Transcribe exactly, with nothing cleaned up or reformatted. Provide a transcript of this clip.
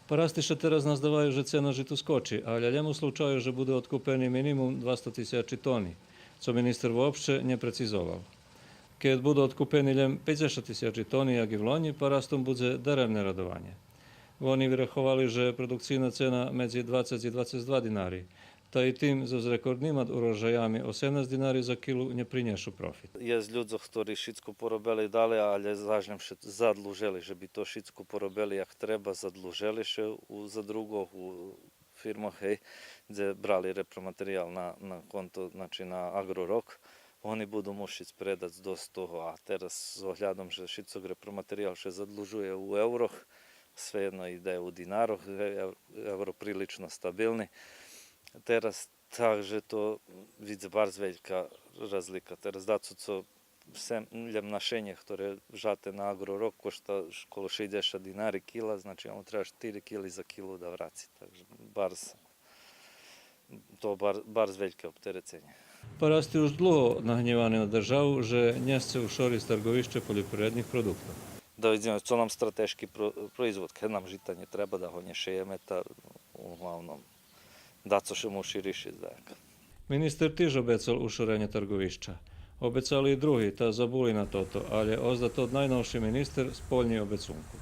Парасти ше тераз наздаваю же цена житу скочи, алє лєм у случаю же буду одкупени минимум двасто тисячи тони, цо министер вообще нє прецизовал. Кед буду одкупени лєм пейдзешат тисячи тони, як и влонї, парастом будзе даремне радованє. Вони вираховали же продукцийна цена медзи двацец и двацец два динари, та и тим зоз рекорднима урожаями осемнац динари за килу нє принєшу профит. Єст людзох хтори шицко поробели дали, алє заш лєм ше задлужели, же би то шицко поробели як треба, задлужели ше у задруґох, у фирмох, гей, дзе брали репроматериял на, на конто, значи на агророк, вони буду мушиц предац досц того, а тераз з оглядом же шицок репроматериял ше задлужує у еврох, свеєдно и да є у динарох, ев-, евро прилично стабилни. Тераз, так же то видзе барз велька разлика. Тераз дацо цо всем лєм нашенє хторе вжате на агророк кошта ш-, коло шейдзешат динари кила, значи, оно треба штири кили за килу да враци. Так же барз, то бар-, барз вельке оптереценє. Парасти уж длуго нагнєвани на державу же нє сце ушориц тарґовище польопривредних продуктох. Да видзиме цо нам стратешки про-, производ, кед нам жита нє треба, да го нє шеєме, та углавном дацо ше муши ришиц, даяк. Министер тиж обецал ушоренє тарґовища. Обецали и други, та забули на тото, алє озда тот найновши министер сполнї обецунку.